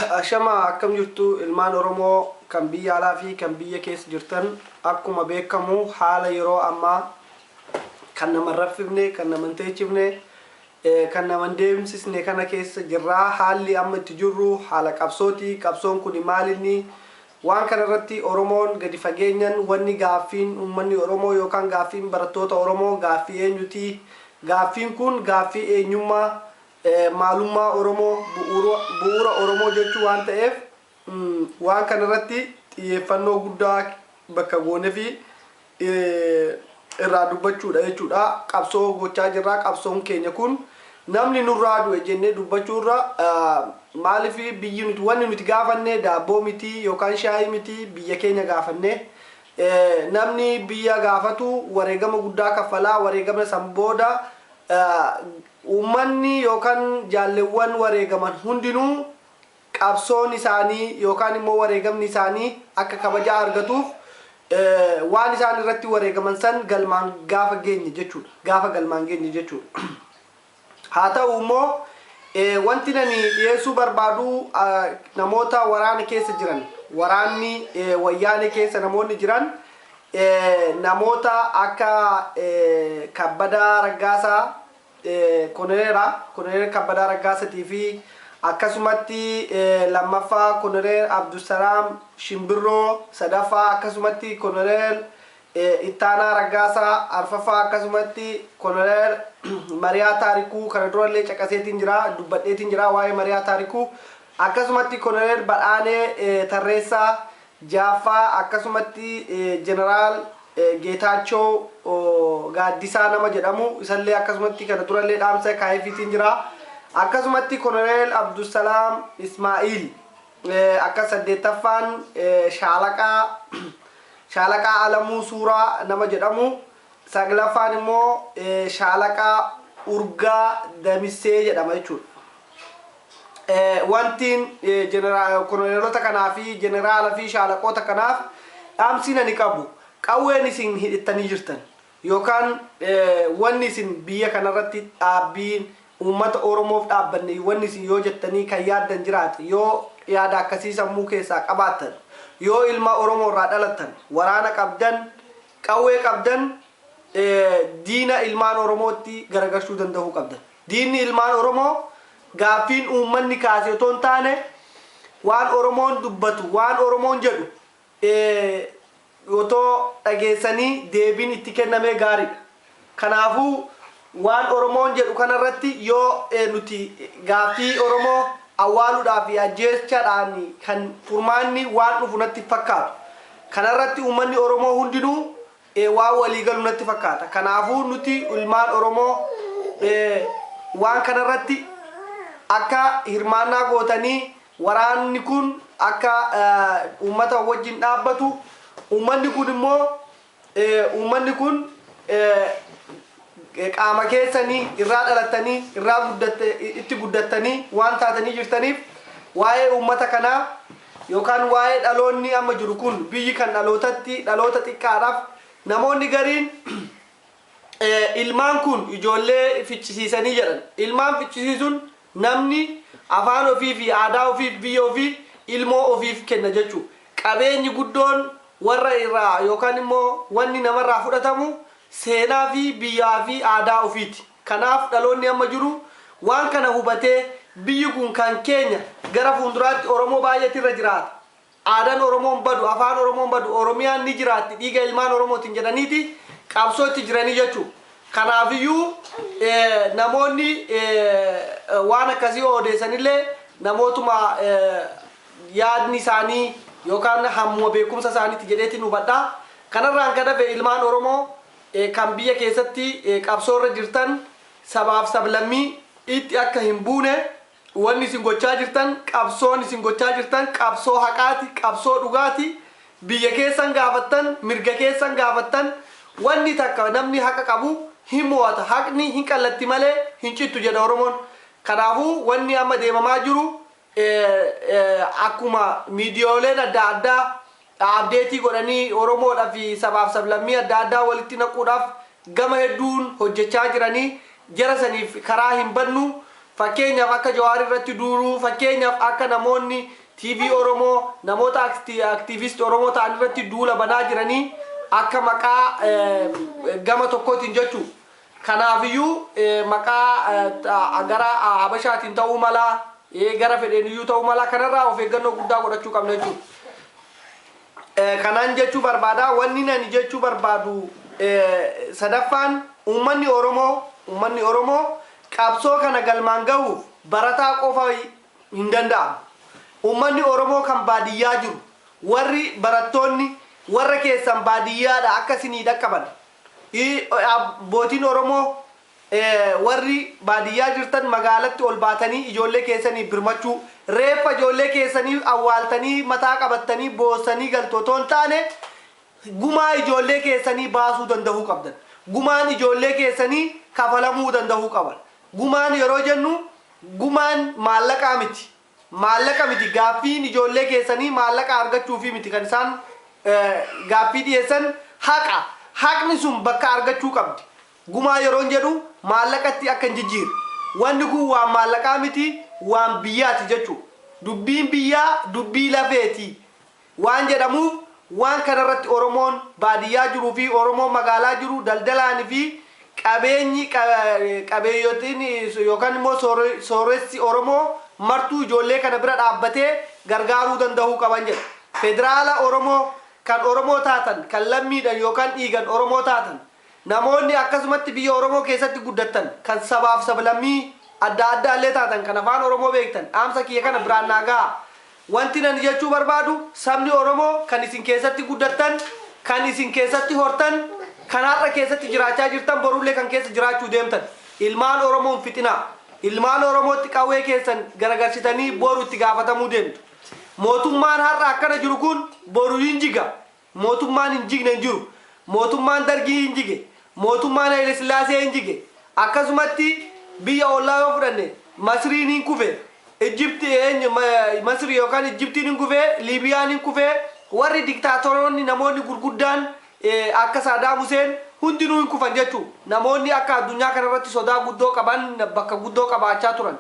Ashama, akkam jirtu ilmaan Oromoo kan biyya alaa fi kan biyya keessa jirtan? Akkuma beekamu, haala yeroo ammaa kan nama hin raffifne, kan nama hin teechifne, kan nama hin deemsisne kana keessa jirraa. Haalli amma itti jirru haala qabsooti. Qabsoon kun maalinni waan kana irratti Oromoon gadi fageenyan wanni gaaffiin uummanni Oromoo yookaan gaaffiin barattoota Oromoo gaaffii eenyuti? Gaaffiin kun gaaffii eenyummaa, maalummaa Oromoo, bu'uura Oromoo jechuu waan ta'eef, waan kana irratti xiyyeeffannoo guddaa bakka goonee fi irraa dubbachuudha jechuudha. Qabsoo gochaa jirra. Qabsoon keenya kun namni nurraa du'e jennee dubbachuurra, maaliif biyyi nuti wanni nuti gaafanne daabboo miti yookaan shaayii miti, biyya keenya gaafanne. Namni biyya gaafatu wareegama guddaa kaffalaa. Wareegama san booda uummanni yookaan jaalleewwan wareegaman hundinuu qabsoon isaanii yookaan immoo wareegamni isaanii akka kabajaa argatuuf, waan isaan irratti wareegaman san galmaan gaafa geenye jechuudha. Gaafa galmaan geenye jechuudha. Haa ta'u immoo, wanti nani dhiyeessuu barbaadu namoota waraana keessa jiran, waraanni Wayyaanee keessa namoonni jiran, namoota akka Kabbadaa Raggaasaa, konoleera Kabbadaa Raggaasatii fi akkasumatti lammaffaa Konoleel Abdusalaam Shimbirroo, sadaffaa akkasumatti Konoleel Ittaanaa Raggaasaa, arfaffaa akkasumatti Konoleel Mariyaa Taarikuu, kana durallee caqaseetiin jira, dubbadheetiin jira waa'ee Mariyaa Taarikuu, akkasumatti Konoleel Badhaanee Tarreessaa, jaaffaa akkasumatti Jeneraal Geetaachoo Gaaddisaa nama jedhamu, isallee akkasumatti kana durallee dhaamsa kaayefiitiin jira. Akkasumatti Konoleel Abdusalaam Ismaa'il, akka saddeettaffaan Shaalaqaa Alamuu Suuraa nama jedhamu, saglaffaan immoo Shaalaqaa Urgaa Damissee jedhama jechuudha. Wantiin konoleelota kanaa fi jeneraala fi shaalaqoota kanaaf dhaamsiin ani qabu, qawween isin hidhattanii jirtan yookaan wanni isin biyya kanarratti dhaabbiin uummata Oromoof dhaabbanne wanni isin yoo jettanii kan yaaddan jiraate, yoo yaada akkasii sammuu keessaa qabaattan, yoo ilma Oromoo irraa dhalattan, waraana qabdan, qawwee qabdan, diina ilmaan Oromootti garagalchuu danda'uu qabdan. Diinni ilmaan Oromoo gaaffiin uummanni kaase otoo hin taane, waan Oromoon dubbatu, waan Oromoon jedhu otoo dhageessanii deebiin itti kennamee gaariidha. Kanaafuu waan Oromoon jedhu kanarratti yoo nuti gaaffii Oromoo awwaaluudhaa fi ajjeechaadhaan kan furmaanni waan dhufu natti fakkaatu. Kanarratti uummanni Oromoo hundinuu waan walii galu natti fakkaata. Kanaafuu nuti ilmaan Oromoo waan kanarratti akka hirmaannaa gootanii, waraanni kun akka uummata wajjin dhaabbatu, uummanni kun immoo uummanni kun qaama keessanii irraa dhalattanii irraa guddatte itti guddattanii waan taatanii jirtaniif, waa'ee uummata kanaa yookaan waa'ee dhaloonni amma jiru kun, biyyi kan dhalootatti dhaloota xiqqaadhaaf, namoonni gariin ilmaan kun ijoollee ficcisiisanii jedhan. Ilmaan ficcisiisuun namni afaan ofii fi aadaa ofii fi biyya ofii ilmoo ofiif kenna jechuudha. Qabeenyi guddoon warra irraa yookaan immoo wanni namarraa fudhatamu seenaa fi biyyaa fi aadaa ofiiti. Kanaaf dhaloonni amma jiru waan kana hubatee, biyyi kun kan keenya, gara fuulduraatti Oromoo baay'eetu irra jiraata. Aadaan Oromoon badu, afaan Oromoon badu, Oromiyaan ni jiraatti dhiiga ilmaan Oromootiin jedhaniiti qabsoo itti jiranii jechuudha. Kanaafiyyuu namoonni waan akkasii odeessanillee namootuma yaadni isaanii yookaan hammuma beekumsa isaaniitti jedheetiin hubadha. Kanarraan kan hafe, ilmaan Oromoo kan biyya keessatti qabsoo irra jirtan, sabaaf sablammii itti akka hin buune, wanni isin gochaa jirtan, qabsoon isin gochaa jirtan qabsoo haqaati, qabsoo dhugaati. Biyya keessan gaafattan, mirga keessan gaafattan, wanni takka namni haqa qabu hin mo'ata. Haqni hin qallatti malee hin cittu jedha Oromoon. Kanaafuu wanni amma deemamaa jiru, akkuma miidiyooleen adda addaa update godhanii Oromoodhaa fi sabaaf sablammii adda addaa walitti naquudhaaf gama hedduun hojjechaa jiranii, jara saniif karaa hin bannu. Fakkeenyaaf akka Jawaar irratti duuluu, fakkeenyaaf akka namoonni TV Oromoo, namoota activist Oromoo ta'an irratti duula banaa jiranii akka maqaa gama tokkootiin jechuu. Kanaafiyyuu maqaa gara Habashaatiin ta'uu mala, gara fedheeniyyuu ta'uu mala, kanarraa of eeggannoo guddaa godhachuu qabna jechuudha. Kanaan jechuu barbaada. Wanni nani jechuu barbaadu sadaffaan, uummanni Oromoo qabsoo kana galmaan gahuuf barataa qofa hin danda'amu. Uummanni Oromoo kan baadiyyaa jiru, warri barattoonni warra keessan baadiyyaadha akka isinii dhaqqaban. Abbootiin Oromoo warri baadiyyaa jirtan magaalatti ol baatanii ijoollee keessanii birmachuu, reeffa ijoollee keessanii awwaaltanii mataa qabattanii boossanii galtu otoo hin taane, gumaa ijoollee keessanii baasuu danda'uu qabdan. Gumaan ijoollee keessanii kafalamuu danda'uu qaban. Gumaan yeroo jennu gumaan maallaqaa miti. Maallaqa miti. Gaaffiin ijoollee keessanii maallaqa argachuufi miti kan isaan gaaffii dhiyeessan, haqa. Haqni sun bakka argachuu qabdi. Gumaa yeroon jedhu maallaqatti akka hin jijjiirre. Wanni kun waan maallaqaa miti, waan biyyaati jechuudha. Dubbiin biyyaa dubbii lafeeti waan jedhamuuf, waan kanarratti Oromoon baadiyyaa jiruu fi Oromoon magaalaa jiru daldalaanii fi qabeenyi qabeeyyotiin yookaan immoo sooressi Oromoo martuu ijoollee kana bira dhaabbatee gargaaruu danda'uu qaban jedha. Federaala Oromoo kan Oromoo taatan, kan lammiidhan yookaan dhiigan Oromoo taatan, namoonni akkasumatti biyya Oromoo keessatti guddattan, kan sabaaf sablammii adda addaa illee taatan, kan afaan Oromoo beektan, dhaamsa kiyya kana biraan naa ga'a. Wanti nan jechuu barbaadu, sabni Oromoo kan isin keessatti guddattan, kan isin keessatti hortan, kan har'a keessatti jiraachaa jirtan, borullee kan keessa jiraachuu deemtan. Ilmaan Oromoon fixinaa. Ilmaan Oromootti qawwee keessan garagalchitanii boru itti gaafatamuu deemtu. Mootummaan har'a akkana jiru kun boru hin jiga. Mootummaan hin jigne hin jiru. Mootummaan Dargii hin jige. Mootummaan Haile Sillaasee hin jige. Akkasumatti biyya ollaa yoo fudhanne Masriin hin kufe. Ijipti eenyu, Masri yookaan Ijiptiin hin kufe, Liibiyaan hin kufe, warri diktaatoroonni, namoonni gurguddaan akka Saadaam Huseen hundinuu hin kufan jechuu. Namoonni akka addunyaa kanarratti sodaa guddoo qaban, bakka guddoo qabaachaa turan.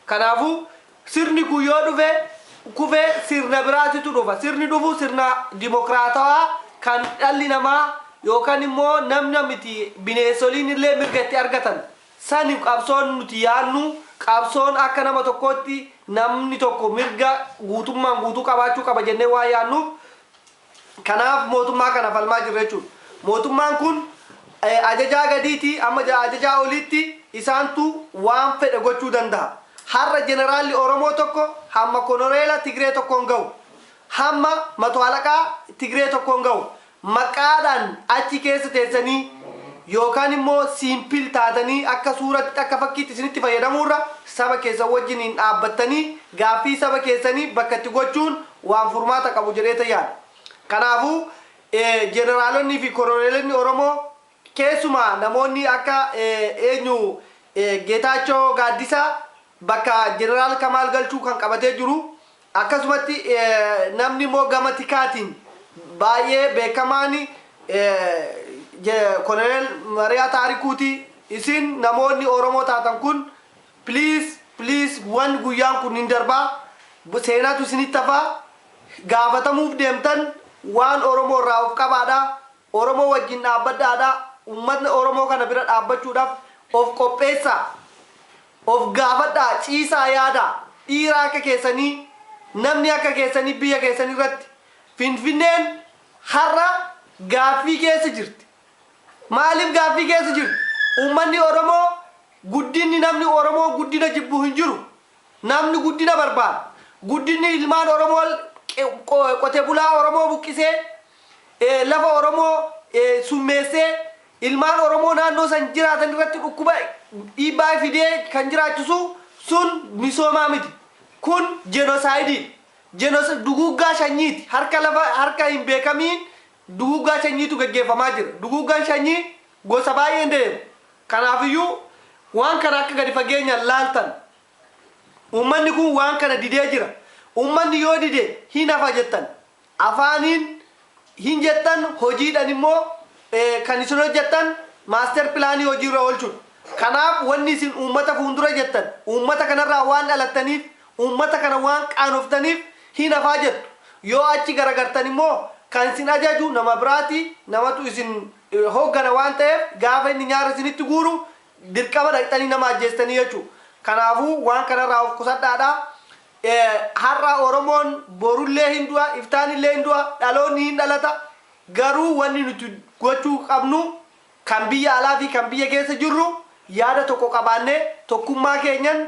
Kanaafuu sirni kun yoo dhufe kufe, sirna biraatitu dhufa. Sirni dhufu sirna dimokiraatawaa kan dhalli namaa yookaan immoo namna miti bineensoliin illee mirga itti argatan. Sani qabsoon nuti yaadnu, qabsoon akka nama tokkootti namni tokko mirga guutummaan guutuu qabaachuu qaba jennee waan yaadnuuf, kanaaf mootummaa kana falmaa jirra jechuudha. Mootummaan kun ajajaa gadiiti amma ajajaa oliitti isaantu waan fedhe gochuu danda'a. Har'a jeneraalli Oromoo tokko hamma konoreela Tigree tokkoon gahu. Hamma mato alaqaa Tigree tokkoon gahu. Maqaadhaan achi keessa teessanii yookaan immoo simple taatanii akka suuratti, akka fakkiitti isinitti fayyadamuurra, saba keessan wajjiniin dhaabbattanii gaaffii saba keessanii bakka itti gochuun waan furmaata qabu jedhee yaada. Kanaafuu jeneraalonni fi koloneelonni Oromoo, keessumaa namoonni akka eenyu, Geetaachoo Gaaddisaa bakka jeneraal Kamaal Galchuu kan qabatee jiru, akkasumatti namni immoo gama tikaatiin baay'ee beekamaan koloneel Mariyaa Taarikuuti. Isin namoonni Oromoo taatan kun, please, please, wan guyyaan kun hin darbaa, seenaatu isinitti hafaa, gaafatamuuf deemtan. Waan Oromoo irraa of qabaadha. Oromoo wajjin dhaabbadhaadha. Uummatni Oromoo kana bira dhaabbachuudhaaf of qopheessaa. Of gaafadhaa, ciisaa yaada. Dhiira akka keessanii, namni akka keessanii biyya keessanii irratti Finfinneen har'a gaaffii keessa jirti. Maaliif gaaffii keessa jirti? Uummanni Oromoo guddinni, namni Oromoo guddina jibbu hin jiru. Namni guddina barbaada. Guddinni ilmaan Oromoo, qote bulaa Oromoo buqqisee, lafa Oromoo summeessee, ilmaan Oromoo naannoo san jiraatan irratti dhukkuba dhiibbaa fidee kan jiraachisu sun misoomaa miti. Kun genocide. Duguuggaa sanyiiti. Harka lafa harka hin beekamiin duguuggaa sanyiitu gaggeeffamaa jira. Duguuggaan sanyii gosa baay'een deemu. Kanaafiyyuu waan kana akka gadi fageenyaan laaltan. Uummanni kun waan kana didee jira. Uummanni yoo dide hin hafa jettan. Afaaniin hin jettan, hojiidhaan immoo kan isin hojjettan master plan hojiirra oolchuudha. Kanaaf wanni isin uummata fuuldura jettan, uummata kanarraa waan dhalattaniif, uummata kana waan qaanoftaniif hin hafaa jettu. Yoo achi garagartan immoo kan isin ajaju nama biraati, namatu isin hooggana waan ta'eef gaafa inni nyaara isinitti guuru dirqama dhaqxanii nama ajjeestanii jechuudha. Kanaafuu waan kanarraa of qusadhaadha. Har'a Oromoon borullee hin du'a, iftaanillee hin du'a, dhaloonni hin dhalata. Garuu wanni nuti gochuu qabnu, kan biyya alaa fi kan biyya keessa jirru, yaada tokko qabaannee tokkummaa keenyan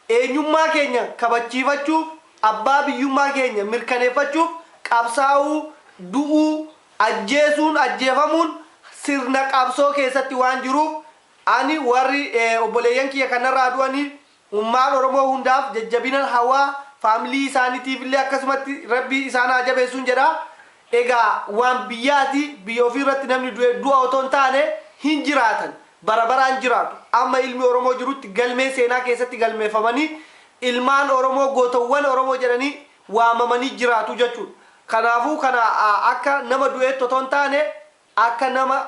eenyummaa keenya kabachiifachuuf, abbaa biyyummaa keenya mirkaneeffachuuf qabsaa'uu, du'uu, ajjeesuun, ajjeefamuun sirna qabsoo keessatti waan jiruuf, ani warri obboleeyyan kiyya kanarraa du'aniif, ummaan Oromoo hundaaf jajjabina hawaa, faamilii isaaniitiif illee akkasumatti Rabbii isaan haa jabeessuun jedha. Egaa waan biyyaati, biyya ofii irratti namni du'e du'a otoo hin taane hin jiraatan, bara baraan jiraatu. Amma ilmi Oromoo jirutti galmee seenaa keessatti galmeeffamanii ilmaan Oromoo, gootowwan Oromoo jedhanii waamamanii jiraatu jechuudha. Kanaafuu kana akka nama du'eetti otoo hin taane, akka nama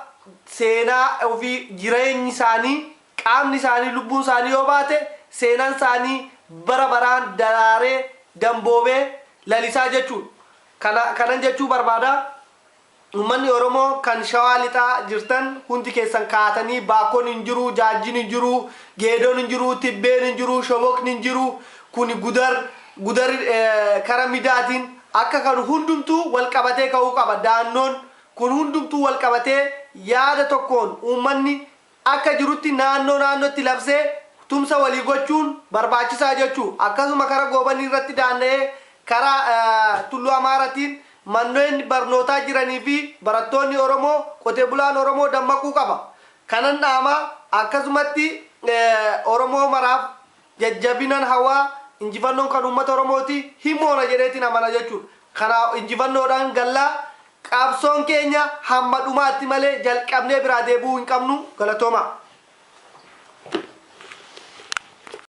seenaa ofii, jireenyi isaanii, qaamni isaanii, lubbuun isaanii yoo baate, seenaan isaanii bara baraan daraaree damboobee lalisaa jechuudha. Kana kanan jechuu barbaada. Uummanni Oromoo kan Shawaa Lixaa jirtan hundi keessan kaatanii, Baakkoon hin jiru, Jaajjiin hin jiru, Geedoon hin jiru, Tibbeen hin jiru, Shobokni hin jiru, kuni Gudar, Gudar kara Midaatiin akka kan hundumtuu wal qabatee ka'uu qaba. Daannoon kun hundumtuu wal qabatee yaada tokkoon uummanni akka jirutti naannoo naannootti labsee tumsa walii gochuun barbaachisaa jechuu. Akkasuma kara Goobanii irratti daanna'ee karaa Tulluu Amaaratiin manneen barnootaa jiranii fi barattoonni Oromoo, qotee bulaan Oromoo dammaquu qaba. Kanan dhaama. Akkasumatti Oromoo maraaf jajjabinan hawaa. Injifannoon kan uummata Oromooti, himoona jedheetiin amana jechuudha. Kana injifannoodhaan gallaa, qabsoon keenya hamma dhumaatti malee jalqabnee biraa deebi'uu hin qabnu. Galatooma.